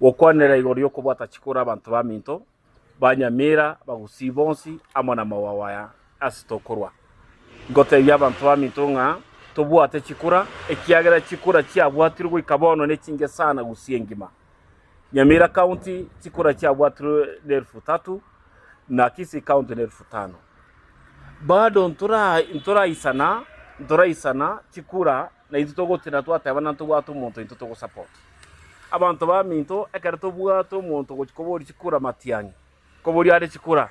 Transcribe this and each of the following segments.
Gokwanera igoro y'okobwata chikura abanto baminto ba Nyamira, Abagusii bonsi amo namagwagwa aya ase tokorwa. Ngotebia abanto baminto ng'a tobwate chikura, ekiagera chikura chiabwatirwe goika bono nechinge sana Gusii engima. Nyamira County chikura chiabwatirwe neelfu tatu na Kisii County neelfu tano. Bado ntora ntoraisana ntoraisana chikura na intwe togotenena twatebana ntobwate omonto intwe togosupport. Abanto baminto ekero tobwate omonto ogochia koboria chikura matiang'i, koboria are chikura,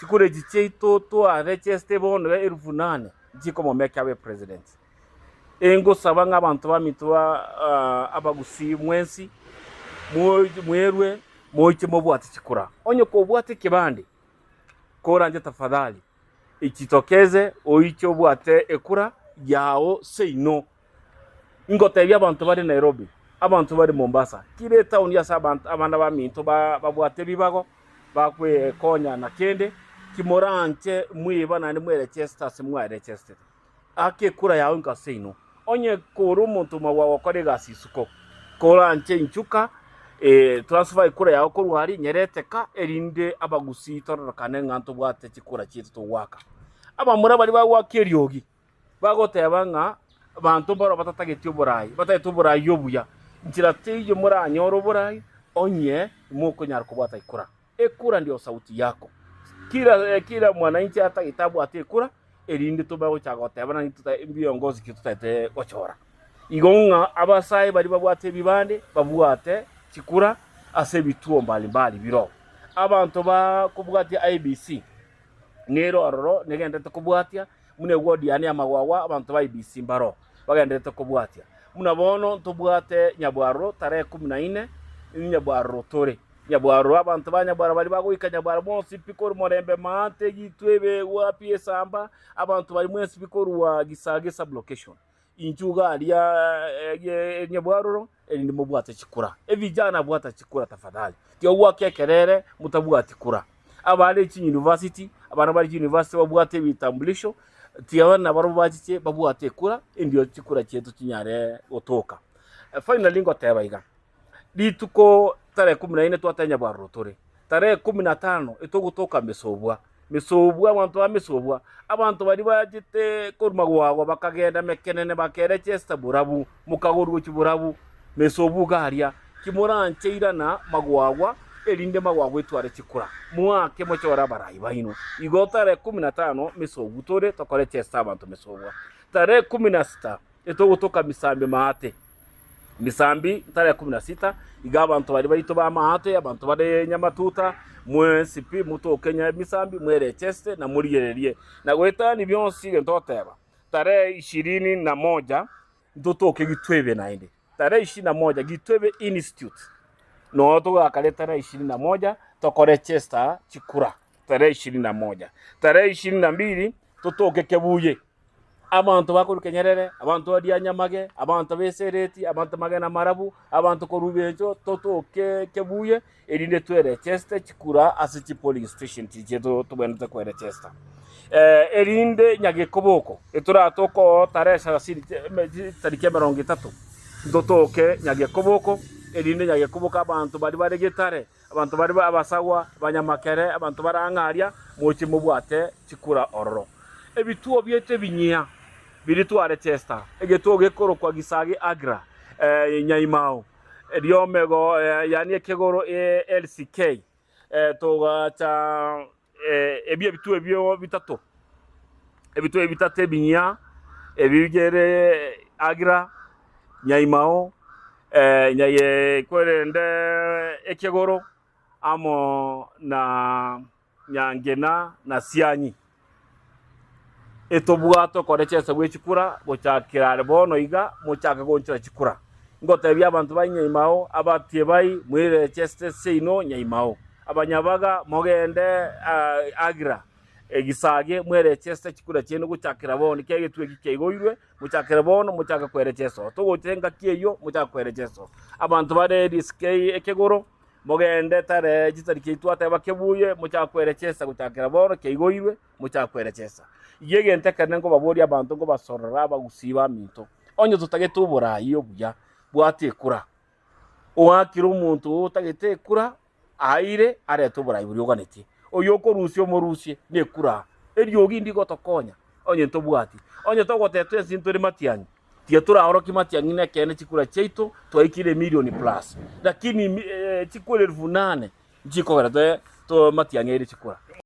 chikura echi chiaito twarecheste bono iga elfu nane nchikomomeka abe president. Engosaba ng'a abanto baminto ba abagusii mwensi, mwerwe moiche mobwate chikura. Onye kobwate ekebande, koranche tafadhali ijitokeze oiche obwate ekura yao seino. Ingotebia abanto bare Nairobi, abanto bare Mombasa, kira etaoni ase abanto abana baminto babwate ebibago, bakwekonya na kende, timoranche mwiba naende mwerecheste ase mwarechestete. Aka ekura yao inka seino. Onye kore omonto omogwa gokora egasi isiko, koranche inchuka, transfer ekura yao korwa aria, nyerete ka, erinde abagusii tororokane ng'a ntobwate chikura chiaito togoaka. Abamura baria bagoaka eriogi, bagoteba ng'a abanto mbaro batatageti oborai, batagete oborai obuya, nchera teiyo moranyore oborai onye mokonyara kobwata ekura. Ekura ndio sauti yako. Kila kila mwananchi atagete abwate ekura erinde tobe gochaka goteba naki tota viongozi ki totagete gochora. Igo ng'a abasae baria babwate ebibande babwate chikura ase ebituo mbali mbali biro. Abanto bakobwatia IEBC nere ororo negenderete kobwatia buna eward yane ya Magwagwa abanto ba IEBC mbaro bagenderete kobwatia. Buna bono ntobwate Nyabwaroro tarehe kumi na inne Nyabwaroro tore. Nyabwaro, abanto ba Nyabwaro baria bagoika Nyabwaro bonsi pi korwa Morembe Maate, Gitwe, Ebegwa, pi Esamba, abanto baria mwensi pi korwa Gisage sub-location. Inchuo iga aria Nyabwaroro, erinde mobwate chikura. Evijana bwata chikura tafadhali. Tiga goaka ekerere motabwati kura. Abare chiuniversity, abana bare chiuniversity babwate ebitambulisho, tiga abana nabarobwo bachiche babwate ekura, endio chikura chiaito chinyare gotoka. Finally ngoteba iga. Rituko tarehe kumi na ine twatenya bwaroro tore, tarehe kumi na tano etogotoka mesobwa, mesobwa abanto ba mesobwa, abanto baria bachete korwa magwagwa bakagenda mekenene bakerechesta borabu, mokagorwa gochia borabu, mesobwa iga aria, kimoranche irana magwagwa erinde magwagwa etware chikura, moake mochore abarai baino. Igo tarehe kumi na tano mesobwa tore tokore chesta abanto mesobwa. Tarehe kumi na sita etogotoka misambi maate. Misambi tarehe kumi na sita, iga abanto baria baito b'amaate, abanto bare nyamatuta, mwensi pi motoke Nyamisambi, mwerecheste na morigererie. Na goetania bionsi egento goteba, tarehe ishirini na moja ntotoke Gitwebe naende. Tarehe ishirini na moja Gitwebe Institute noo togakare tarehe ishirini na moja tokore chesta chikura tarehe ishirini na moja. Tarehe ishirini na mbili totoke Kebuye. Abanto bakorwa Kenyerere, abanto baria Nyamage, abanto b'Esereti, abanto Magena Marabu, abanto korwa Rubencho, totoke Kebuye, erinde twerecheste chikura ase chipolling station chiria chiaito tobwenerete kwerechesta. Erinde Nyagekoboko, etoratoke oo tarehe sarasini chitariki emerongo etato, ntotoke Nyagekoboko, erinde Nyagekoboko abanto baria bare Getare, Abanto baria abasagwa, abanyamakere, abanto bare ang'e aria, moche mobwate chikura ororo. Ebituo biaito ebinyia biria twarechesta, egetuo gekorokwa Gisagi Agra, Nyaimao, Riomego, yaani ekegoro LCK, togacha Ebi ebituo ebio bitato, ebituo ebi bitato ebinyia, ebi bikere Agira, Nyaimao, korende Ekegoro, amo na Nyangena na Sianyi. Etobwate okore chiesa bwe chikura gochakera are bono iga mochake gonchora chikura. Ngotebia abanto ba Nyaimao, abatiebai, mwerecheste seino Nyaimao. Abanyabaga mogende Agira, egisage, mwerecheste chikura chiaino gochakera bono, ekiagera egetuo eki kiaigoirwe, mochakere bono mochake kwerechesta oo. Togocha engaki eyio mochake kwerechesta oo. Abanto bare risiko ekegoro, mogende tare chitariki echio twateba kebuye, mochake kwerechesta gochakera bono kiaigoirwe, mochake kwerechesta. Igo egento ekenene nkobaboria abanto nkobasorora abagusii baminto, onye totagete oborai obuya, bwata ekura. Oakire omonto oo otagete ekura, aire arete oborai boria oganetie. Oyio okorusia omorusie nekura. Eriogi ndigotokonya onye ntobwati. Onye togoteba twensi ntore matiang'i, tiga toraorokie matiang'i nekeene chikura chiaito twaikire emilioni plus. Lakini chikura elfu nane nchikogera toe matiang'i aire chikura.